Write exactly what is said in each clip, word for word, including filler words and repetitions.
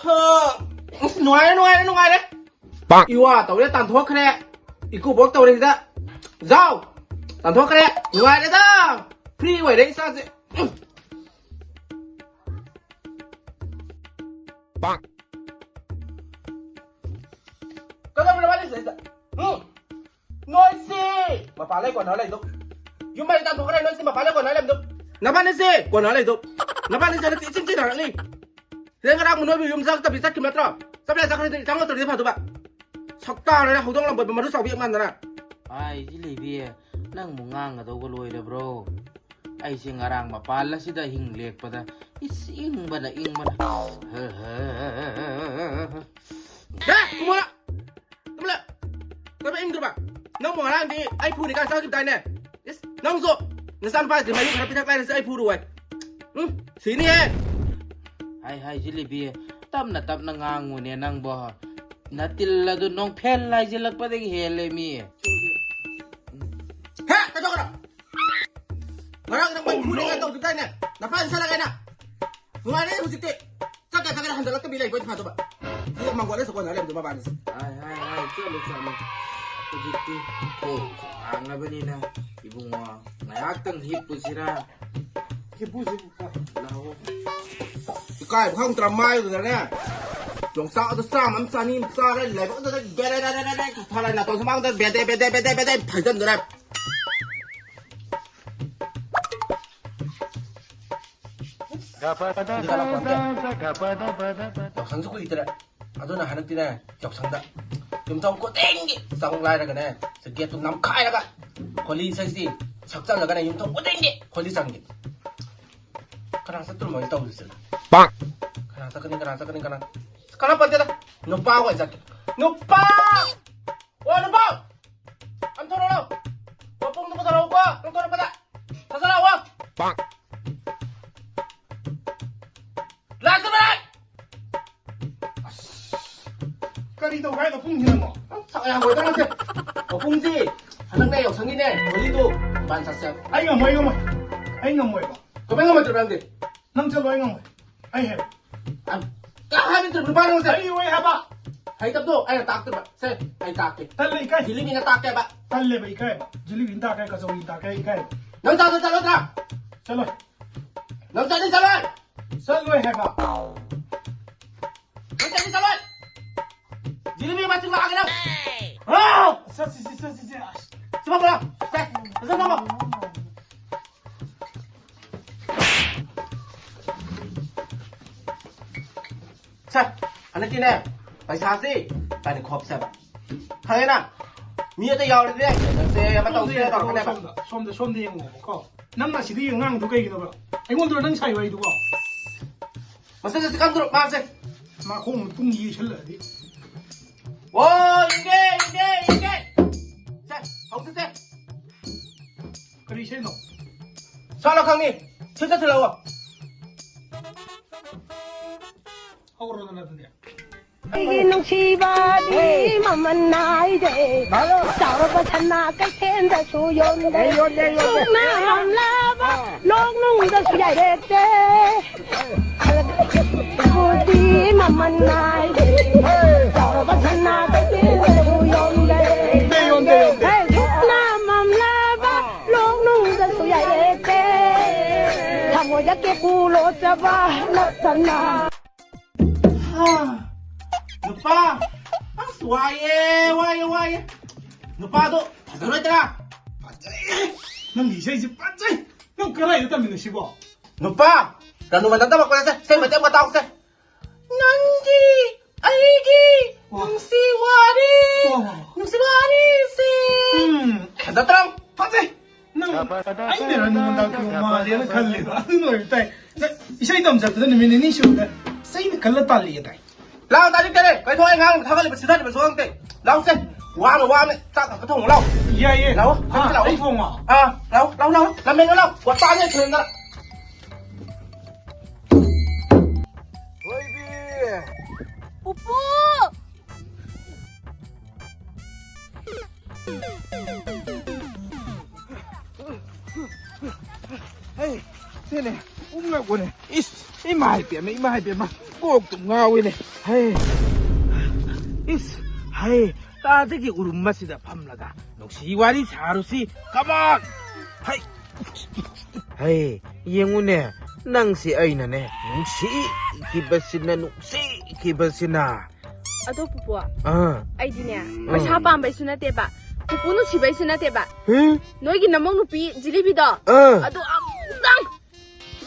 ꯍꯥ, ꯑꯁ, ꯅꯨꯡꯉꯥꯏꯔꯦ, ꯅꯨꯡꯉꯥꯏꯔꯦ, ꯅꯨꯡꯉꯥꯏꯔꯦ꯫ ꯄꯥꯛ꯫ ꯏꯋꯥ ꯇꯧꯔꯦ, ꯇꯥꯟꯊꯣꯛꯈ꯭ꯔꯦ꯫ ꯏꯀꯨꯕꯣꯛ ꯇꯧꯔꯦ ꯁꯤꯗ꯫ ꯖꯥꯎ! ꯇꯥꯟꯊꯣꯛꯈ꯭ꯔꯦ꯫ ꯅꯨꯡꯉꯥꯏꯔꯦꯗ꯫ Free ꯑꯣꯏꯔꯦ ꯏꯁꯥꯁꯦ꯫ ꯄꯥꯛ꯫ ꯀꯩꯗꯧꯔꯤꯅꯣ ꯃꯥꯅ ꯁꯤꯗꯩꯗ? ꯎꯝ? ꯅꯣꯏꯁꯤ ꯃꯄꯥꯟ ꯂꯩ ꯀꯣꯟꯅꯔ ꯂꯩꯗꯣ꯫ ꯌꯨꯝ ꯃꯩ ꯇꯥꯟꯊꯣꯛꯈ꯭ꯔꯦ, ꯅꯣꯏꯁꯤ ꯃꯄꯥꯟ ꯂꯩ ꯀꯣꯟꯅꯔ ꯂꯩꯕꯗꯣ꯫ ꯅꯕꯥꯅꯤꯁꯦ ꯀꯣꯟꯅꯔ ꯂꯩꯗꯣ꯫ ꯅꯕꯥꯅꯤꯁꯦ ꯍꯟꯗꯛꯇꯤ ꯏꯆꯤꯟ ꯆꯤꯟꯅꯔꯛꯅꯤ꯫ ꯁꯤꯗ ꯉꯔꯥꯡ ꯅꯣꯏꯕꯨ ꯌꯨꯝ ꯆꯪꯉꯛꯇꯕꯤ ꯆꯠꯈꯤꯕ ꯅꯠꯇ꯭ꯔꯣ? ꯆꯠꯄ ꯌꯥ ꯆꯠꯈ꯭ꯔꯗꯤ ꯆꯪꯉꯛꯇ꯭ꯔꯗꯤ ꯐꯗꯧꯕ꯫ ꯁꯛꯇꯥꯅꯅꯦ ꯍꯧꯗꯣꯡ ꯂꯝꯕꯣꯏꯕ ꯃꯔꯨ ꯆꯥꯎꯕꯤ ꯌꯥꯝ ꯃꯥꯟꯗꯅ꯫ ꯑꯩ ꯖꯤꯂꯤꯕꯤ, ꯅꯪꯕꯨ ꯉꯥꯡꯒꯗꯧꯕ ꯂꯣꯏꯔꯕ꯭ꯔꯣ? ꯑꯩꯁꯦ ꯉꯔꯥꯡ ꯃꯄꯥꯟ ꯑꯁꯤꯗ ꯑꯍꯤꯡ ꯂꯦꯛꯄꯗ ꯏꯁ ꯏꯪꯕꯅ ꯏꯪꯕꯅ꯫ ꯍꯦ, ꯀꯨꯝꯃꯣꯂꯥ! ꯀꯨꯝꯃꯣꯂꯥ! ꯀꯩꯗꯧꯕ ꯏꯪꯗ꯭ꯔꯕ? ꯅꯪꯕꯨ ꯉꯔꯥꯡꯗꯤ ꯑꯩ ꯐꯨꯅꯤ ꯀꯥꯏꯅ ꯆꯪꯈꯤꯕꯗꯥꯏꯅꯦ? ꯏꯁ, ꯅꯪꯁꯨ ꯅꯆꯥꯅꯨꯄꯥꯁꯤ ꯃꯌꯨ ꯈꯔ ꯄꯤꯊꯛ ꯂꯥꯏꯔꯁꯦ ꯑꯩ ꯐꯨꯔꯨ ꯍꯥꯏ꯫ ꯎꯝ, ꯁꯤꯅꯤꯍꯦ! ꯍꯥꯏ, ꯍꯥꯏ, ꯖꯤꯂꯤꯕꯤ, ꯇꯞꯅ ꯇꯞꯅ ꯉꯥꯡꯉꯨꯅꯦ ꯅꯪꯕꯣ꯫ ꯅꯇꯤꯜ ꯑꯗꯨ ꯅꯣꯡꯐꯦꯜ ꯍꯥꯏꯖꯤꯜꯂꯛꯄꯗꯒꯤ ꯍꯦꯜꯂꯦ ꯃꯤ꯫ ꯍꯦ, ꯀꯩꯗꯧꯕꯅꯣ? ꯉꯔꯥꯡ ꯅꯪ ꯃꯩ ꯐꯨꯅꯤꯡꯉꯥꯏ ꯇꯧꯈꯤꯕꯗꯥꯏꯅꯦ? ꯅꯄꯥ ꯏꯟꯁꯜꯂꯒ ꯑꯩꯅ꯫ ꯅꯨꯡꯉꯥꯏꯔꯦ ꯍꯧꯖꯤꯛꯇꯤ꯫ ꯆꯠꯀꯦ ꯆꯠꯀꯦ ꯍꯟꯖꯜꯂꯛꯇꯕꯤ ꯂꯩꯕ ꯑꯣꯏꯗꯤ ꯐꯗꯧꯕ꯫ ꯁꯤꯗ ꯃꯪꯒꯣꯜꯗ ꯁꯒꯣꯜꯅ ꯂꯩꯔꯝꯗꯣꯏ ꯃꯕꯥꯅꯤꯁꯦ꯫ ꯍꯥꯏ, ꯍꯥꯏ, ꯍꯥꯏ, ꯆꯠꯂꯣ, ꯆꯠꯂꯣ꯫ ꯍꯧꯖꯤꯛꯇꯤ ꯈꯣꯡꯁꯨ ꯍꯥꯡꯉꯕꯅꯤꯅ, ꯏꯕꯨꯡꯉꯣ, ꯉꯥꯏꯍꯥꯛꯇꯪ ꯍꯤꯞꯄꯨꯁꯤꯔꯥ? ꯍꯤꯞꯄꯨꯁꯤ, ꯍꯤꯞꯄꯨ꯫ ꯂꯥꯛꯑꯣ꯫ ꯏꯀꯥꯏꯕ ꯈꯪꯗ꯭ꯔ ꯃꯥꯏꯗꯨꯗꯅꯦ, ꯌꯣꯡꯆꯥꯛ ꯑꯗꯨ ꯆꯥꯝꯃ ꯑꯃ ꯆꯥꯅꯤ ꯑꯃ ꯆꯥꯔ ꯂꯥꯏꯕꯛ ꯑꯗꯨꯗ ꯕꯦꯔꯦ ꯔꯦ ꯔꯦ ꯔꯦ ꯔꯦ ꯊꯥꯔ ꯅꯥꯇꯣꯟ ꯁꯨꯃꯥꯡꯗ ꯕꯦꯗꯦ ꯕꯦꯗꯦ ꯕꯦꯗꯦ ꯕꯦꯗꯦ ꯐꯥꯏꯖꯟꯗꯣꯔꯦ꯫ ꯌꯥꯎꯁꯪꯁꯨ ꯀꯨꯏꯗ꯭ꯔꯦ꯫ ꯑꯗꯨꯅ ꯍꯟꯗꯛꯇꯤꯅꯦ, ꯌꯥꯎꯁꯪꯗ ꯌꯨꯝꯊꯣꯡ ꯈꯨꯗꯤꯡꯒꯤ ꯆꯪꯂꯥꯏꯔꯒꯅꯦ, ꯁꯤ ꯒꯦꯠꯇꯨ ꯅꯝꯈꯥꯏꯔꯒ ꯍꯣꯂꯤ ꯏꯁꯩꯁꯤ ꯁꯛꯆꯜꯂꯒꯅꯦ, ꯌꯨꯝꯊꯣꯡ ꯈꯨꯗꯤꯡꯒꯤ ꯍꯣꯂꯤ ꯆꯪꯒꯦ꯫ ꯀꯅꯥ ꯆꯠꯇ꯭ꯔꯣ ꯃꯣꯏ ꯇꯧꯔꯤꯁꯦ? ꯄꯥꯛ! ꯀꯅꯥ ꯆꯠꯀꯅꯤ, ꯀꯅꯥ ꯆꯠꯀꯅꯤ, ꯀꯅꯥ? ꯀꯅꯥ ꯄꯟꯗꯦꯗ꯫ ꯅꯨꯄꯥ ꯍꯣꯏ ꯆꯠꯀꯦ꯫ ꯅꯨꯄꯥ! ꯑꯣ, ꯅꯨꯄꯥ! ꯑꯝ ꯊꯣꯔꯛꯑꯣ꯫ ꯑꯣ, ꯄꯨꯡꯗꯨ ꯄꯨꯊꯣꯔꯛꯎꯀꯣ, ꯅꯪ ꯊꯣꯔꯛꯄꯗ꯫ ꯁꯠ ꯁꯠ ꯂꯥꯛꯑꯣ꯫ ꯄꯥꯛ! ꯂꯥꯛꯇꯕ ꯂꯥꯛ! ꯑꯁ, ꯀꯔꯤ ꯇꯧꯕ ꯍꯥꯏꯅꯣ ꯄꯨꯡꯁꯤꯅ ꯑꯃꯨꯛ? ꯅꯪ ꯁꯛ ꯌꯥꯝ ꯑꯣꯏꯗꯧꯔꯁꯦ꯫ ꯑꯣ, ꯄꯨꯡꯁꯤ ꯍꯟꯗꯛꯅꯦ ꯌꯥꯎꯁꯪꯒꯤꯅꯦ, ꯍꯣꯂꯤꯗꯨ꯫ ꯏꯕꯥꯅꯤ ꯆꯠꯁꯦ ꯍꯥꯏꯕ꯫ ꯑꯩ ꯉꯝꯃꯣꯏ, ꯉꯝꯃꯣꯏ꯫ ꯑꯩ ꯉꯝꯃꯣꯏꯕ꯫ ꯀꯃꯥꯏ ꯉꯝꯃꯣꯏꯗ꯭ꯔꯣ ꯅꯪꯗꯤ? ꯅꯪ ꯆꯠꯂꯣ, ꯑꯩ ꯉꯝꯃꯣꯏ꯫ ꯑꯩ ꯍꯥꯏꯕ꯫ ꯑ, ꯀꯌꯥ ꯍꯥꯏꯕ ꯅꯠꯇ꯭ꯔꯣ ꯅꯨꯄꯥꯅꯣ ꯁꯦ? ꯑꯩ ꯑꯣꯏ ꯍꯥꯏꯕ꯫ ꯍꯩꯇꯕꯗꯣ ꯑꯩꯅ ꯇꯥꯛꯇꯣꯏꯕ꯫ ꯁꯦ, ꯑꯩ ꯇꯥꯛꯀꯦ꯫ ꯇꯜꯂꯦ, ꯏꯀꯥꯏ꯫ ꯖꯤꯂꯤꯕꯤꯅ ꯇꯥꯛꯀꯦꯕ꯫ ꯇꯜꯂꯦꯕ, ꯏꯀꯥꯏꯕ꯫ ꯖꯤꯂꯤꯕꯤꯅ ꯇꯥꯛꯀꯦ, ꯀꯆꯧꯔꯤꯅ ꯇꯥꯛꯀꯦ, ꯑꯩ ꯏꯀꯥꯏꯕ꯫ ꯅꯪ ꯆꯥꯗ ꯆꯠꯂꯣꯏꯗ꯭ꯔꯥ? ꯆꯠꯂꯣꯏ꯫ ꯅꯪ ꯆꯠꯅꯤ ꯆꯠꯂꯣꯏ? ꯆꯠꯂꯣꯏ ꯍꯥꯏꯕ꯫ ꯅꯪ ꯆꯠꯅꯤ ꯆꯠꯂꯣꯏ? ꯖꯤꯂꯤꯕꯤ ꯃꯆꯤꯟ ꯂꯥꯛꯑꯒꯦ ꯅꯪ꯫ ꯑꯥ! ꯆꯠꯁꯤ, ꯆꯠꯁꯤ, ꯆꯠꯁꯤ, ꯆꯠꯁꯤ꯫ ꯑꯁ꯫ ꯁꯤ ꯐꯝꯃꯣ ꯂꯥꯎ꯫ ꯁꯦ, ꯐꯖꯅ ꯐꯝꯃꯣ꯫ ꯁꯦ, ꯍꯟꯗꯛꯀꯤꯅꯦ, ꯄꯩꯁꯥꯁꯤ ꯏꯕꯥꯅꯤ ꯈꯣꯞꯁꯦꯕ꯫ ꯈꯪꯉꯦꯅ? ꯃꯤ ꯑꯇꯩ ꯌꯥꯎꯔꯗꯤꯅꯦ, ꯅꯪꯁꯦ ꯑꯃ ꯇꯧꯁꯦ ꯇꯧꯔꯛꯀꯅꯦꯕ꯫ ꯁꯣꯝꯗ, ꯁꯣꯝꯗ, ꯁꯣꯝꯗ ꯌꯦꯡꯉꯣꯕꯀꯣ꯫ ꯅꯪ ꯑꯁꯤꯗ ꯌꯦꯡ ꯉꯥꯡꯉꯤꯗꯣ ꯀꯩꯒꯤꯅꯣꯕ? ꯑꯩꯉꯣꯟꯗꯔꯣ ꯅꯪ ꯁꯥꯏ ꯋꯥꯔꯤꯗꯨꯕꯣ? ꯃꯁꯛ ꯑꯁꯤ ꯀꯟꯗ꯭ꯔꯣ ꯃꯥꯁꯦ? ꯃꯈꯣꯡ ꯃꯇꯨꯡ ꯌꯩꯁꯜꯂꯛꯑꯗꯤ꯫ ꯑꯣ, ꯌꯦꯡꯒꯦ, ꯌꯦꯡꯒꯦ, ꯌꯦꯡꯒꯦ꯫ ꯁꯦ, ꯍꯧꯖꯤꯛꯁꯦ꯫ ꯀꯔꯤ ꯏꯁꯩꯅꯣ? ꯁꯥꯠꯂ ꯈꯪꯉꯤ꯫ ꯁꯤꯠꯇ ꯊꯤꯜꯂꯛꯑꯣ꯫ ꯍꯧꯔꯣꯗꯅ ꯑꯗꯨꯗꯤ꯫ ꯑꯩꯒꯤ ꯅꯨꯡꯁꯤꯕꯗꯤ ꯃꯃꯜ ꯅꯥꯏꯗꯦ꯫ ꯆꯥꯎꯔꯕ ꯁꯅꯥ ꯀꯩꯊꯦꯜꯗꯁꯨ ꯌꯣꯟꯗꯦ꯫ ꯌꯣꯟꯗꯦ, ꯌꯣꯟꯗꯦ꯫ ꯁꯨꯛꯅ ꯍꯝꯂꯕ ꯂꯣꯛꯅꯨꯡꯗꯁꯨ ꯌꯥꯏꯔꯦꯛꯇꯦ꯫ ꯕꯨꯗꯤ ꯃꯃꯜ ꯅꯥꯏꯗꯦ꯫ ꯆꯥꯎꯔꯕ ꯁꯅꯥ ꯀꯩꯊꯦꯜꯗꯁꯨ ꯌꯣꯟꯗꯦ꯫ ꯌꯣꯟꯗꯦ, ꯌꯣꯟꯗꯦ꯫ ꯍꯦ, ꯁꯨꯛꯅ ꯃꯝꯂꯕ ꯂꯣꯛꯅꯨꯡꯗꯁꯨ ꯌꯥꯏꯔꯦꯛꯇꯦ꯫ ꯊꯃꯣꯏꯗ ꯀꯦꯀꯨ ꯂꯣꯠꯆꯕ ꯅꯠꯇꯅ꯫ ꯍꯥ, ꯅꯨꯄꯥ, ꯑꯁ, ꯋꯥꯏꯌꯦ, ꯋꯥꯏꯌꯦ, ꯋꯥꯏꯌꯦ꯫ ꯅꯨꯄꯥꯗꯣ ꯐꯖꯔꯣꯏꯗ꯭ꯔꯥ? ꯐꯖꯩꯌꯦ꯫ ꯅꯪꯒꯤ ꯏꯁꯩꯁꯤ ꯐꯖꯩ꯫ ꯅꯪ ꯀꯗꯥꯏꯗ ꯇꯝꯃꯤꯅꯣ ꯁꯤꯕꯣ? ꯅꯨꯄꯥ, ꯔꯥꯅꯨ ꯃꯟꯗꯟ ꯇꯝꯃꯛꯄꯅꯦ꯫ ꯁꯦ, ꯏꯁꯩ ꯃꯇꯦꯛ ꯑꯃ ꯇꯥꯎꯁꯦ꯫ ꯅꯪꯒꯤ ꯑꯩꯒꯤ ꯋꯥ꯫ ꯅꯨꯡꯁꯤ ꯋꯥꯔꯤ, ꯋꯥ, ꯋꯥ, ꯋꯥ꯫ ꯅꯨꯡꯁꯤ ꯋꯥꯔꯤꯁꯤ꯫ ꯎꯝ꯫ ꯐꯖꯗ꯭ꯔꯣ? ꯐꯖꯩ꯫ ꯅꯪ ꯑꯩꯅ ꯔꯥꯅꯨ ꯃꯟꯗꯟ ꯐꯤꯂꯝ ꯃꯥꯜꯂꯦꯅ ꯈꯜꯂꯦꯕ꯫ ꯑꯗꯨꯅ ꯑꯣꯏꯕ ꯇꯥꯏ꯫ ꯅꯪ ꯏꯁꯩ ꯇꯝ ꯆꯠꯄꯗ ꯅꯨꯃꯤꯠ ꯅꯤꯅꯤ ꯁꯨꯔꯦ꯫ ꯏꯁꯩꯅ ꯈꯜꯂ ꯇꯥꯜꯂꯛꯑꯦ ꯇꯥꯏ꯫ ꯂꯥꯎ, ꯇꯥꯅꯤꯡꯗꯔꯦ꯫ ꯀꯩꯅꯣ ꯑꯩ ꯉꯥꯡ ꯊꯥꯒꯠꯂꯤꯕ ꯁꯤꯊꯔꯤꯕꯁꯨ ꯈꯪꯗꯦ꯫ ꯂꯥꯎꯁꯦ꯫ ꯋꯥꯅ ꯋꯥꯅ ꯆꯥꯛ ꯑꯝꯇ ꯊꯣꯡꯉꯨ ꯂꯥꯎ꯫ ꯌꯥꯏꯌꯦ꯫ ꯂꯥꯎ, ꯍꯥ, ꯂꯥꯎ꯫ ꯑꯩ ꯊꯣꯡꯉꯣ? ꯑꯥ, ꯂꯥꯎ, ꯂꯥꯎ, ꯂꯥꯎ꯫ ꯂꯝꯃꯦꯟ ꯂꯥꯎ꯫ ꯋꯥ ꯇꯥꯅꯤ ꯊꯤꯔꯦꯟꯗꯅ꯫ ꯊꯣꯏꯕꯤ! ꯄꯨꯄꯨ! ꯍꯩ, ꯁꯤꯅꯦ, ꯎꯝꯂꯛꯄꯅꯦ꯫ ꯏꯁ, ꯏꯃꯥ ꯏꯄꯦꯝꯃ, ꯏꯃꯥ ꯏꯄꯦꯝꯃ, ꯀꯣꯛꯇꯨꯝ ꯉꯥꯎꯏꯅꯦ꯫ ꯍꯩ, ꯏꯁ, ꯍꯩ, ꯀꯥꯗꯒꯤ ꯎꯔꯨꯝ ꯑꯁꯤꯗ ꯐꯝꯂꯒ ꯅꯨꯡꯁꯤ ꯋꯥꯔꯤ ꯁꯥꯔꯨꯁꯤ꯫ Come on! ꯍꯩ, ꯍꯩ, ꯌꯦꯡꯉꯨꯅꯦ, ꯅꯪꯁꯤ ꯑꯩꯅꯅꯦ ꯅꯨꯡꯁꯤꯈꯤꯕꯁꯤꯅ, ꯅꯨꯡꯁꯤꯈꯤꯕꯁꯤꯅ꯫ ꯑꯗꯣ ꯄꯨꯄꯨ, ꯑꯥ꯫ ꯑꯩꯗꯤꯅꯦ, ꯎꯝ꯫ ꯄꯩꯁꯥ ꯄꯥꯝꯕꯩꯁꯨ ꯅꯠꯇꯦꯕ, ꯄꯨꯄꯨ ꯅꯨꯡꯁꯤꯕꯩꯁꯨ ꯅꯠꯇꯦꯕ꯫ ꯍꯦ? ꯅꯣꯏꯒꯤ ꯅꯃꯧ ꯅꯨꯄꯤ ꯖꯤꯂꯤꯕꯤꯗꯣ, ꯑꯥ꯫ ꯑꯗꯨ ꯑꯃꯨꯛꯇꯪ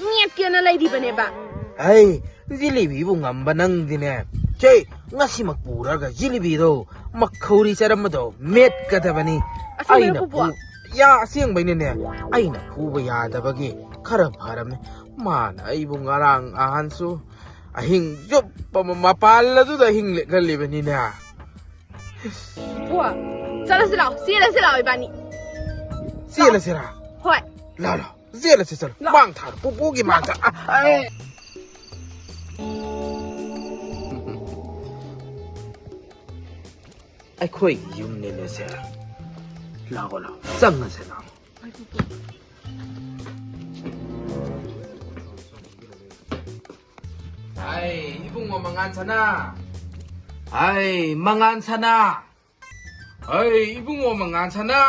ꯃꯦꯠꯀꯦꯅ ꯂꯩꯔꯤꯕꯅꯦꯕ꯫ ꯍꯩ, ꯖꯤꯂꯤꯕꯤꯕꯨ ꯉꯝꯕ ꯅꯪꯗꯤꯅꯦ꯫ ꯆꯦ, ꯉꯁꯤꯃꯛ ꯄꯨꯔꯒ ꯖꯤꯂꯤꯕꯤꯗꯣ ꯃꯈꯧꯔꯤ ꯆꯥꯔꯝꯕꯗꯣ ꯃꯦꯠꯀꯗꯕꯅꯤ꯫ ꯑꯁꯦꯡꯕꯩꯔꯣ, ꯑꯩꯅ ꯄꯨꯄꯨ? ꯐꯨ-, ꯌꯥ, ꯑꯁꯦꯡꯕꯩꯅꯦꯅꯦ꯫ ꯑꯩꯅ ꯐꯨꯕ ꯌꯥꯗꯕꯒꯤ ꯈꯔ ꯐꯔꯝꯃꯦ꯫ ꯃꯥꯅ ꯑꯩꯕꯨ ꯉꯔꯥꯡ ꯑꯍꯥꯟꯁꯨ ꯑꯍꯤꯡ ꯆꯨꯞꯄ ꯑꯃ ꯃꯄꯥꯜ ꯑꯗꯨꯗ ꯑꯍꯤꯡ ꯂꯦꯛꯍꯜꯂꯤꯕꯅꯤꯅꯦ꯫ ꯄꯨꯄꯨ, ꯆꯠꯂꯁꯤ ꯂꯥꯛꯑꯣ, ꯆꯦꯜꯂꯁꯤ ꯂꯥꯛꯑꯣ ꯏꯕꯥꯅꯤ꯫ ꯆꯦꯜꯂꯁꯤꯔꯥ? ꯍꯣꯏ꯫ ꯂꯥꯛꯑꯣ, ꯂꯥꯛꯑꯣ꯫ ꯆꯦꯜꯂꯁꯤ, ꯆꯠꯂꯣ꯫ ꯂꯥꯛꯑꯣ꯫ ꯃꯥꯡ ꯊꯥꯔꯣ, ꯄꯨꯄꯨꯒꯤ ꯃꯥꯡ ꯊꯥꯔꯣ꯫ ꯑ, ꯑꯦ꯫ ꯑꯩꯈꯣꯏꯒꯤ ꯌꯨꯝꯅꯤꯅꯦ ꯁꯦ꯫ ꯂꯥꯛꯑꯣ, ꯂꯥꯛꯑꯣ꯫ ꯆꯪꯉꯁꯦ, ꯂꯥꯛꯑꯣ꯫ ꯍꯥꯏ, ꯏꯕꯨꯡꯉꯣ ꯃꯉꯥꯟ ꯁꯅꯥ꯫ ꯍꯥꯏ, ꯃꯉꯥꯟ ꯁꯅꯥ꯫ ꯍꯥꯏ, ꯏꯕꯨꯡꯉꯣ ꯃꯉꯥꯟ ꯁꯅꯥ꯫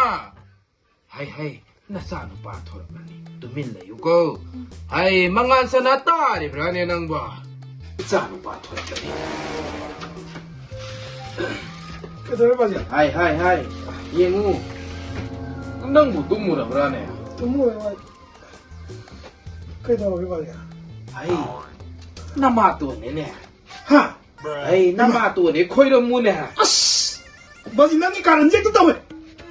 ꯍꯥꯏ, ꯍꯥꯏ, ꯅꯆꯥꯅꯨꯄꯥ ꯊꯣꯔꯛꯂꯅꯤ꯫ ꯇꯨꯃꯤꯟ ꯂꯩꯌꯨꯀꯣ꯫ ꯍꯥꯏ, ꯃꯉꯥꯟ ꯁꯅꯥ ꯇꯥꯔꯤꯕ꯭ꯔꯥꯅꯦ ꯅꯪꯕꯣ? ꯏꯆꯥꯅꯨꯄꯥ ꯊꯣꯔꯛꯂꯅꯤ꯫ ꯀꯩꯗꯧꯔꯦ ꯕꯥꯖꯤ? ꯍꯥꯏ, ꯍꯥꯏ, ꯍꯥꯏ꯫ ꯌꯦꯡꯉꯨ꯫ ꯅꯪꯕꯨ ꯇꯨꯝꯃꯨꯔꯕ꯭ꯔꯥꯅꯦ? ꯇꯨꯝꯃꯨꯔꯦ ꯕꯥꯖꯤ꯫ ꯀꯩꯗꯧꯔꯒꯦ ꯕꯥꯖꯤ? ꯍꯥꯏ, ꯅꯃꯥꯇꯣꯟꯅꯦꯅꯦ꯫ ꯍꯥ? ꯑꯩ ꯅꯃꯥꯇꯣꯟꯅꯦ ꯈꯣꯏꯔꯝꯃꯨꯅꯦ꯫ ꯑꯁ! ꯕꯥꯖꯤ, ꯅꯪꯒꯤ ꯀꯥꯔꯟꯁꯦ ꯍꯦꯛꯇ ꯇꯧꯋꯦ꯫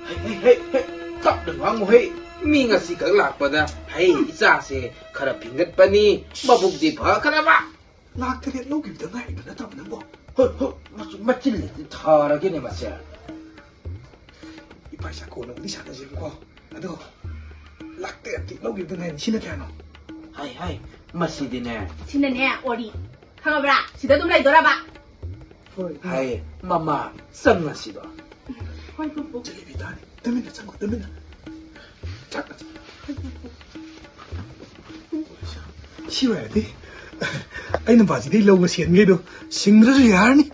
ꯍꯩ, ꯍꯩ, ꯍꯩ, ꯍꯩ, ꯇꯞꯅ ꯉꯥꯡꯉꯨ ꯍꯩ꯫ ꯃꯤ ꯉꯁꯤ ꯈꯛ ꯂꯥꯛꯄꯗ, ꯍꯩ, ꯏꯆꯥꯁꯦ ꯈꯔ ꯐꯤꯡꯒꯠꯄꯅꯤ, ꯃꯕꯨꯛꯇꯤ ꯐꯈ꯭ꯔꯕ꯫ ꯂꯥꯛ ꯇꯔꯦꯠ ꯂꯧꯈꯤꯕꯗ ꯉꯥꯏꯔꯤꯕ ꯅꯠꯇ꯭ꯔꯕ ꯅꯪꯕꯣ? ꯍꯣꯏ, ꯍꯣꯏ, ꯃꯆꯨ-, ꯃꯆꯤꯟ ꯊꯥꯔꯒꯦꯅꯦ ꯃꯁꯦ꯫ ꯏꯄꯥ ꯏꯆꯥ ꯀꯣꯟꯅ ꯋꯥꯔꯤ ꯁꯥꯟꯅꯁꯦꯕꯀꯣ꯫ ꯑꯗꯣ, ꯂꯥꯛ ꯇꯔꯦꯠꯇꯤ ꯂꯧꯈꯤꯕꯗ ꯉꯥꯏꯔꯤ꯫ ꯁꯤꯅ ꯀꯌꯥꯅꯣ? ꯍꯥꯏ, ꯍꯥꯏ, ꯃꯁꯤꯗꯤꯅꯦ꯫ ꯁꯤꯅꯅꯦ, ꯑꯣꯔꯤ꯫ ꯈꯪꯉꯕ꯭ꯔꯥ? ꯁꯤꯗ ꯑꯗꯨꯝ ꯂꯩꯗꯣꯔꯕ? ꯍꯣꯏ꯫ ꯍꯥꯏ, ꯃꯃꯥ, ꯆꯪꯉꯁꯤꯕ꯫ ꯍꯣꯏ, ꯄꯨꯄꯨ꯫ ꯖꯤꯂꯤꯕꯤ ꯇꯥꯅꯤ꯫ ꯇꯨꯃꯤꯟꯅ ꯆꯪꯉꯣ, ꯇꯨꯃꯤꯟꯅ꯫ ꯆꯪꯉꯁꯤ꯫ ꯍꯣꯏ, ꯄꯨꯄꯨ꯫ ꯁꯤ ꯑꯣꯏꯔꯗꯤ ꯑꯩꯅ ꯕꯥꯖꯤꯗꯩ ꯂꯧꯕ ꯁꯦꯟꯈꯩꯗꯣ ꯁꯤꯡꯗ꯭ꯔꯁꯨ ꯌꯥꯔꯅꯤ꯫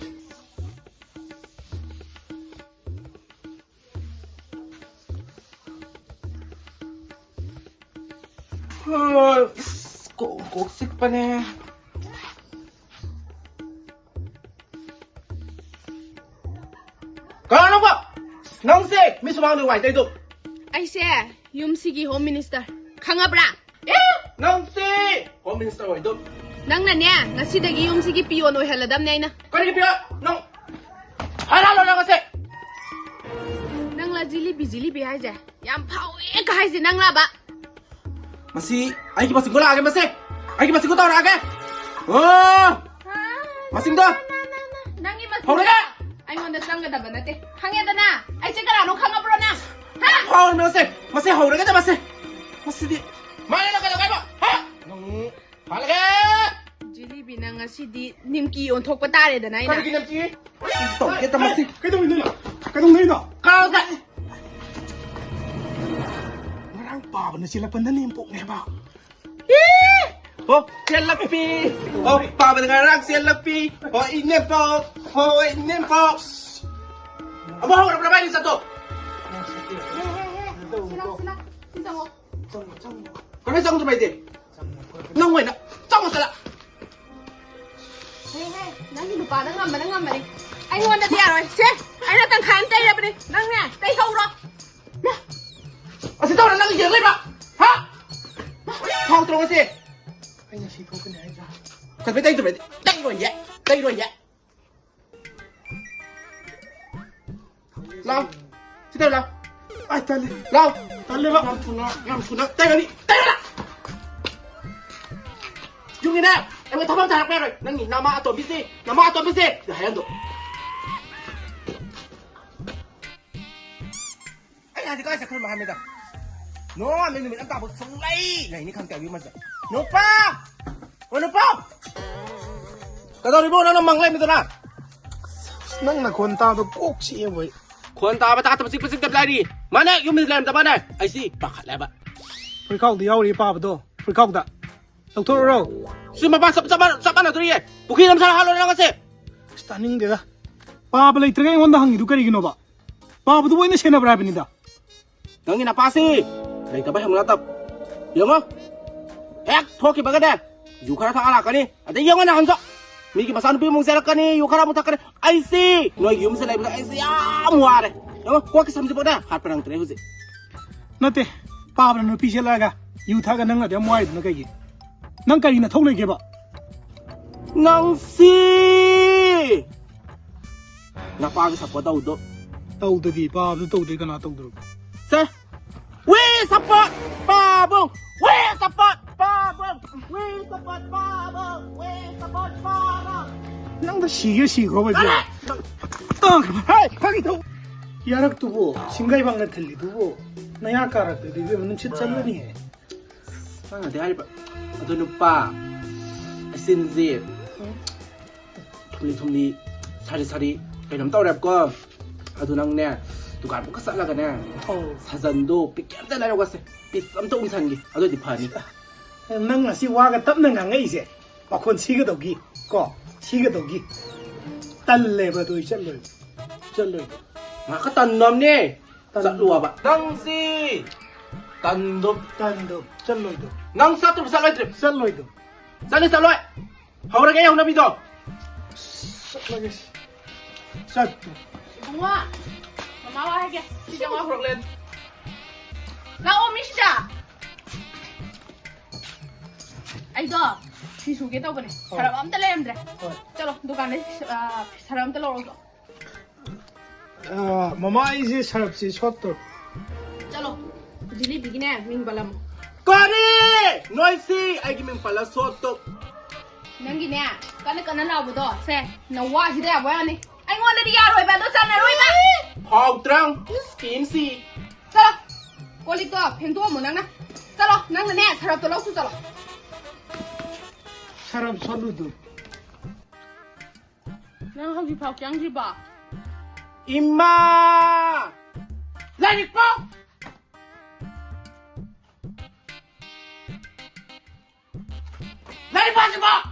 ꯑꯁ, ꯀꯣꯛ, ꯀꯣꯛ ꯆꯤꯛꯄꯅꯦ꯫ ꯀꯅꯥꯅꯣꯕ? ꯅꯪꯁꯦ ꯃꯤ ꯁꯨꯃꯥꯡꯗ ꯋꯥꯏ ꯇꯩꯗꯣ? ꯑꯩꯁꯦ ꯌꯨꯝꯁꯤꯒꯤ ꯍꯣꯝ ꯃꯤꯅꯤꯁꯇꯔ, ꯈꯪꯉꯕ꯭ꯔꯥ? ꯑꯦ, ꯅꯪꯁꯦ ꯍꯣꯝ ꯃꯤꯅꯤꯁꯇꯔ ꯑꯣꯏꯗꯣ? ꯅꯪꯅꯅꯦ, ꯉꯁꯤꯗꯒꯤ ꯌꯨꯝꯁꯤꯒꯤ ꯄꯤꯌꯣꯟ ꯑꯣꯏꯍꯜꯂꯗꯕꯅꯦ ꯑꯩꯅ꯫ ꯀꯔꯤꯒꯤ ꯄꯤꯌꯣꯟ? ꯅꯪ ꯍꯥꯏꯔꯛꯑꯣ ꯅꯪ ꯉꯁꯤ꯫ ꯅꯪꯂ ꯖꯤꯂꯤꯕꯤ, ꯖꯤꯂꯤꯕꯤ ꯍꯥꯏꯁꯦ? ꯌꯥꯝ ꯐꯥꯎꯋꯦ ꯀ ꯍꯥꯏꯁꯦ ꯅꯪꯂꯕ? ꯃꯁꯤ ꯑꯩꯒꯤ ꯃꯁꯤꯡꯗꯣ ꯂꯥꯛꯑꯒꯦ, ꯃꯁꯤ ꯑꯩꯒꯤ ꯃꯁꯤꯡꯗꯣ ꯇꯧꯔꯛꯑꯒꯦ꯫ ꯑꯣ! ꯃꯁꯤꯡꯗꯣ! ꯅꯪꯒꯤ ꯃꯁꯤꯡꯗꯣ ꯍꯧꯔꯒꯦ! ꯑꯩꯉꯣꯟꯗ ꯆꯪꯒꯗꯕ ꯅꯠꯇꯦ꯫ ꯈꯪꯉꯦꯗꯅ? ꯑꯩꯁꯦ ꯀꯅꯥꯅꯣ ꯈꯪꯉꯕ꯭ꯔꯣ ꯅꯪ? ꯍꯥ? ꯍꯧꯔꯃꯦ ꯃꯁꯤ! ꯃꯁꯤ ꯍꯧꯔꯒꯦꯗ ꯃꯁꯤ! ꯃꯁꯤꯗꯤ ꯃꯥꯅ ꯀꯩꯗꯧꯒꯦ ꯍꯥꯏꯕ? ꯍꯥ? ꯅꯪ ꯍꯜꯂꯒꯦ! ꯖꯤꯂꯤꯕꯤ, ꯅꯪ ꯉꯁꯤꯗꯤ ꯅꯤꯝꯀꯤ ꯑꯣꯟꯊꯣꯛꯄ ꯇꯥꯔꯦꯗꯅ ꯑꯩꯅ꯫ ꯀꯔꯤꯒꯤ ꯅꯤꯝꯀꯤ? ꯇꯧꯒꯦ ꯇ ꯃꯁꯤ! ꯀꯩꯗꯧꯔꯤꯅꯣ? ꯀꯩꯗꯧꯔꯤꯅꯣ? ꯀꯥꯎꯁꯦ! ꯉꯔꯥꯡ ꯄꯥꯕꯅ ꯆꯦꯜꯂꯛꯄ ꯅꯅꯦꯝꯄꯣꯛꯅꯦꯕ꯫ ꯑꯣ, ꯆꯦꯜꯂꯛꯄꯤ꯫ ꯑꯣ, ꯄꯥꯕꯅ ꯉꯔꯥꯡ ꯆꯦꯜꯂꯛꯄꯤ꯫ ꯍꯣꯏ, ꯏꯅꯦꯝꯄꯣꯛ꯫ ꯍꯣꯏ, ꯏꯅꯦꯝꯄꯣꯛ꯫ ꯑꯃꯨꯛ ꯍꯧꯔꯕ꯭ꯔꯥ ꯃꯥꯏ ꯂꯤꯆꯠꯇꯣ? ꯁꯤꯂꯥꯎ, ꯁꯤꯂꯥꯎ꯫ ꯁꯤ ꯆꯪꯉꯣ꯫ ꯀꯃꯥꯏ ꯆꯪꯗ꯭ꯔꯕ ꯑꯩꯗꯤ? ꯅꯪ ꯑꯣꯏꯅ ꯆꯪꯉꯣ ꯆꯠꯂ꯫ ꯍꯦ, ꯍꯦ, ꯅꯪꯒꯤ ꯅꯨꯄꯥꯗ ꯉꯝꯕꯅ ꯉꯝꯕꯅꯤ꯫ ꯑꯩꯉꯣꯟꯗꯗꯤ ꯌꯥꯔꯣꯏ꯫ ꯁꯦ, ꯑꯩꯅ ꯇꯪꯈꯥꯏ ꯑꯃ ꯇꯩꯔꯕꯅꯤ꯫ ꯅꯪꯅꯦ, ꯇꯩꯍꯧꯔꯣ꯫ ꯃꯥ, ꯑꯁꯤ ꯇꯧꯔ ꯅꯪ ꯌꯦꯡ ꯂꯩꯕ? ꯍꯥ? ꯍꯥꯎꯇ꯭ꯔꯣ ꯉꯁꯤ? ꯑꯩ ꯉꯁꯤ ꯊꯣꯛꯀꯅꯤ ꯍꯥꯏꯗ꯭ꯔꯥ? ꯆꯠꯄꯩ ꯇꯩꯗꯕꯗꯤ ꯇꯩꯔꯣꯏꯌꯦ, ꯇꯩꯔꯣꯏꯌꯦ꯫ ꯂꯥꯎ꯫ ꯁꯤ ꯇꯩꯔꯨ ꯂꯥꯎ꯫ ꯑꯩ ꯇꯜꯂꯤ꯫ ꯂꯥꯎ꯫ ꯇꯜꯂꯦꯕ꯫ ꯌꯥꯝ ꯊꯨꯅ, ꯌꯥꯝ ꯊꯨꯅ ꯇꯩꯔꯅꯤ꯫ ꯇꯩꯔꯨ ꯂꯥꯎ꯫ ꯌꯨꯝꯒꯤꯅꯦ, ꯑꯩꯉꯣꯟꯗ ꯊꯕꯛ ꯑꯃ ꯊꯥꯔꯛꯄ ꯌꯥꯔꯣꯏ꯫ ꯅꯪꯒꯤ ꯅꯃꯥ ꯑꯇꯣꯝꯕꯤꯁꯦ, ꯅꯃꯥ ꯑꯇꯣꯝꯕꯤꯁꯦ꯫ ꯁꯤꯗ ꯍꯥꯏꯍꯟꯗꯣ꯫ ꯑꯩ ꯍꯥꯏꯁꯦ ꯀꯥꯏ ꯆꯠꯈ꯭ꯔꯤꯅꯣ ꯍꯥꯏꯕꯅꯤꯗ? ꯅꯣꯡꯉꯥꯟꯕ ꯅꯨꯃꯤꯠ ꯑꯃ ꯇꯥꯕ ꯁꯨꯡꯂꯩ ꯂꯩꯅꯤ ꯈꯪꯗꯦ ꯑꯌꯨꯛ ꯃꯁꯤꯗ꯫ ꯅꯨꯄꯥ! ꯑꯣ, ꯅꯨꯄꯥ! ꯀꯩꯗꯧꯔꯤꯕꯣ ꯅꯪꯅ ꯃꯪ ꯂꯩꯕꯗꯨꯅ? ꯑꯁ, ꯅꯪ ꯅꯈꯣꯟ ꯇꯥꯕꯗ ꯀꯣꯛ ꯆꯤꯛꯑꯦꯕꯣ ꯑꯩ꯫ ꯈꯣꯟ ꯇꯥꯕ ꯇꯥꯗꯕ ꯆꯤꯛꯄ ꯆꯤꯛꯇꯕ ꯂꯥꯏꯔꯤ꯫ ꯃꯥꯅ ꯌꯨꯝꯗ ꯂꯩꯔꯝꯗꯕꯅꯦ꯫ ꯑꯩꯁꯤ ꯄꯥꯈꯠꯂꯦꯕ꯫ ꯐꯨꯔꯤꯠꯈꯥꯎꯗ ꯌꯥꯎꯔꯤ ꯄꯥꯕꯗꯣ, ꯐꯨꯔꯤꯠꯈꯥꯎꯗ꯫ ꯇꯧꯊꯣꯔꯛꯎꯔꯣ? ꯁꯤ ꯃꯄꯥ ꯆꯞ, ꯆꯞ ꯃꯥꯟꯅ-, ꯆꯞ ꯃꯥꯟꯅꯗꯣꯔꯤꯌꯦ꯫ ꯄꯨꯈ꯭ꯔꯤ ꯑꯗꯨꯝ ꯁꯥꯔ ꯍꯥꯠꯂꯣ ꯅꯪ ꯑꯁꯦ꯫ ꯑꯁ, ꯇꯥꯅꯤꯡꯗꯦꯗ꯫ ꯄꯥꯕ ꯂꯩꯇ꯭ꯔꯒ ꯑꯩꯉꯣꯟꯗ ꯍꯪꯉꯤꯗꯨ ꯀꯔꯤꯒꯤꯅꯣꯕ? ꯄꯥꯕꯗꯨꯕꯨ ꯑꯩꯅ ꯁꯦꯟꯅꯕ꯭ꯔꯥ ꯍꯥꯏꯕꯅꯤꯗ꯫ ꯅꯪꯒꯤ ꯅꯄꯥꯁꯤ ꯂꯩꯇꯕ ꯍꯦꯟꯕ ꯅꯠꯇꯕ꯫ ꯌꯦꯡꯉꯣ, ꯍꯦꯛ ꯊꯣꯛꯈꯤꯕꯒꯅꯦ, ꯌꯨ ꯈꯔ ꯊꯛꯑ ꯂꯥꯛꯀꯅꯤ꯫ ꯑꯗꯩ ꯌꯦꯡꯉꯣ ꯅꯍꯥꯟꯁꯨ꯫ ꯃꯤꯒꯤ ꯃꯆꯥꯅꯨꯄꯤ ꯑꯃꯨꯛ ꯆꯦꯜꯂꯛꯀꯅꯤ, ꯌꯨ ꯈꯔ ꯑꯃꯨꯛ ꯊꯛꯀꯅꯤ꯫ ꯑꯩꯁꯤ ꯅꯣꯏꯒꯤ ꯌꯨꯝꯁꯤꯗ ꯂꯩꯕꯗ ꯑꯩꯁꯤ ꯌꯥꯝ ꯋꯥꯔꯦ꯫ ꯌꯦꯡꯉꯣ, ꯀꯣꯛꯀꯤ ꯁꯝꯁꯤꯐꯥꯎꯅꯦ ꯍꯥꯠꯄ ꯅꯪꯗ꯭ꯔꯦ ꯍꯧꯖꯤꯛ꯫ ꯅꯠꯇꯦ, ꯄꯥꯕꯅ ꯅꯨꯄꯤ ꯆꯦꯜꯂꯛꯑꯒ ꯌꯨ ꯊꯛꯑꯒ ꯅꯪꯅ ꯑꯗꯨ ꯌꯥꯝ ꯋꯥꯔꯤꯗꯨꯅ ꯀꯩꯒꯤ? ꯅꯪ ꯀꯔꯤ ꯅꯊꯧ ꯂꯩꯒꯦꯕ? ꯅꯪꯁꯤ ꯅꯄꯥꯒꯤ ꯁꯞꯄꯣꯔꯠ ꯇꯧꯗꯣ꯫ ꯇꯧꯗꯗꯤ, ꯄꯥꯕꯗꯨ ꯇꯧꯗ꯭ꯔꯦ ꯀꯅꯥ ꯇꯧꯗꯣꯏꯕ? ꯁꯦ, we support ꯄꯥꯕꯨꯡ! We support ꯄꯥꯕꯨꯡ! We support ꯄꯥꯕꯨꯡ! We support ꯄꯥꯕꯨꯡ! ꯅꯪꯗ ꯁꯤꯒꯦ ꯁꯤꯈ꯭ꯔꯣꯕ ꯏꯕꯦꯝꯃ꯫ ꯀꯔꯤ? ꯇꯥꯡ-, ꯍꯦ, ꯐꯥꯒꯤ ꯇꯧ꯫ ꯌꯥꯔꯛꯇꯨꯕꯨ, ꯁꯤꯡꯒꯩꯕꯥꯡꯅ ꯊꯤꯜꯂꯤꯗꯨꯕꯨ, ꯅꯌꯥ ꯀꯥꯔꯛꯇꯗꯤ ꯏꯕꯦꯝꯃ ꯅꯨꯡꯁꯤꯠ ꯆꯪꯒꯅꯤꯍꯦ꯫ ꯅꯪꯅꯗꯤ ꯍꯥꯏꯔꯤꯕ, ꯑꯗꯨ ꯅꯨꯄꯥ, ꯑꯁꯤꯟꯁꯤ, ꯊꯨꯝꯂꯤ ꯊꯨꯝꯂꯤ, ꯁꯥꯔꯤ ꯁꯥꯔꯤ, ꯀꯩꯅꯣꯝ ꯇꯧꯔꯦꯕꯀꯣ꯫ ꯑꯗꯨ ꯅꯪꯅꯦ, ꯗꯨꯀꯥꯟ ꯄꯨꯡꯀ ꯆꯠꯂꯒꯅꯦ, ꯑꯧ꯫ ꯁꯥꯖꯟꯗꯣ ꯄꯤꯛꯀꯦ ꯑꯝꯇ ꯂꯩꯔꯧꯒꯁꯦ, ꯄꯤꯁ ꯑꯝꯇ ꯎꯝꯁꯟꯒꯦ, ꯑꯗꯨꯑꯣꯏꯗꯤ ꯐꯅꯤ꯫ ꯅꯪ ꯉꯁꯤ ꯋꯥꯒ ꯇꯞꯅ ꯉꯥꯡꯉꯛꯏꯁꯦ, ꯃꯈꯣꯟ ꯁꯤꯒꯗꯧꯒꯤ, ꯀꯣ, ꯁꯤꯒꯗꯧꯒꯤ꯫ ꯇꯜꯂꯦꯕ ꯑꯗꯨ ꯑꯩ ꯆꯠꯂꯣꯏ, ꯆꯠꯂꯣꯏ꯫ ꯉꯥꯏꯍꯥꯛꯀ ꯇꯟꯅꯕꯅꯦ꯫ ꯇꯟ- ꯆꯠꯂꯨ ꯍꯥꯏꯕ꯫ ꯅꯪꯁꯤ ꯇꯟꯗꯣ꯫ ꯇꯟꯗꯣ꯫ ꯆꯠꯂꯣꯏꯗꯣ꯫ ꯅꯪ ꯆꯠꯇ꯭ꯔꯣ ꯆꯠꯂꯣꯏꯗ꯭ꯔꯣ? ꯆꯠꯂꯣꯏꯗꯣ꯫ ꯆꯠꯂꯤ ꯆꯠꯂꯣꯏ? ꯍꯧꯔꯒꯦ ꯑꯩ ꯍꯧꯅꯕꯤꯗꯣ꯫ ꯆꯠꯂꯒꯦ꯫ ꯆꯠꯇꯣ꯫ ꯏꯕꯨꯡꯉꯣ, ꯃꯃꯥ ꯋꯥ ꯍꯥꯏꯒꯦ꯫ ꯁꯤ ꯆꯪꯉꯛꯑꯣ꯫ ꯄ꯭ꯔꯣꯕ꯭ꯂꯦꯝ꯫ ꯂꯥꯛꯑꯣ ꯃꯤꯁꯤꯗ꯫ ꯑꯩꯗꯣ ꯐꯤ ꯁꯨꯒꯦ ꯇꯧꯕꯅꯦ꯫ ꯍꯣꯏ꯫ ꯁꯔꯞ ꯑꯝꯇ ꯂꯩꯔꯝꯗ꯭ꯔꯦ꯫ ꯍꯣꯏ꯫ ꯆꯠꯂꯣ ꯗꯨꯀꯥꯟꯗꯩ, ꯑ, ꯁꯔꯞ ꯑꯝꯇ ꯂꯧꯔꯛꯑꯣ꯫ ꯑ, ꯃꯃꯥ, ꯑꯩꯁꯦ ꯁꯔꯞꯁꯦ ꯁꯣꯠꯇꯣ꯫ ꯆꯠꯂꯣ, ꯖꯤꯂꯤꯕꯤꯒꯤꯅꯦ ꯃꯤꯡ ꯄꯜꯂꯝꯃꯣ꯫ ꯀꯔꯤ? ꯅꯣꯏꯁꯤ ꯑꯩꯒꯤ ꯃꯤꯡ ꯄꯜꯂ ꯁꯣꯠꯇꯣ꯫ ꯅꯪꯒꯤꯅꯦ ꯀꯟꯅ ꯀꯟꯅ ꯂꯥꯎꯕꯗꯣ ꯁꯦ ꯅꯋꯥꯁꯤꯗ ꯌꯥꯕ ꯋꯥꯅꯤ꯫ ꯑꯩꯉꯣꯟꯗꯗꯤ ꯌꯥꯔꯣꯏꯕ, ꯑꯗꯣ ꯆꯟꯅꯔꯣꯏꯕ꯫ ꯐꯥꯎꯇ꯭ꯔꯪ, ꯁ꯭ꯀꯤꯝꯁꯤ꯫ ꯆꯠꯂꯣ, ꯀꯣꯜ ꯂꯤꯛꯇꯣ ꯐꯦꯡꯗꯣꯛꯑꯝꯃꯣ ꯅꯪꯅ꯫ ꯆꯠꯂꯣ, ꯅꯪꯅꯅꯦ ꯁꯔꯞꯇꯣ ꯂꯧꯁꯨ ꯆꯠꯂꯣ꯫ ꯁꯔꯞ ꯁꯣꯠꯂꯨꯗꯣ꯫ ꯅꯪ ꯍꯧꯖꯤꯛꯐꯥꯎ ꯆꯪꯗ꯭ꯔꯤꯕꯣ? ꯏꯃꯥ! ꯂꯥꯏꯔꯤꯛ ꯄꯥꯎ! ꯄꯥꯁꯤꯕꯣ?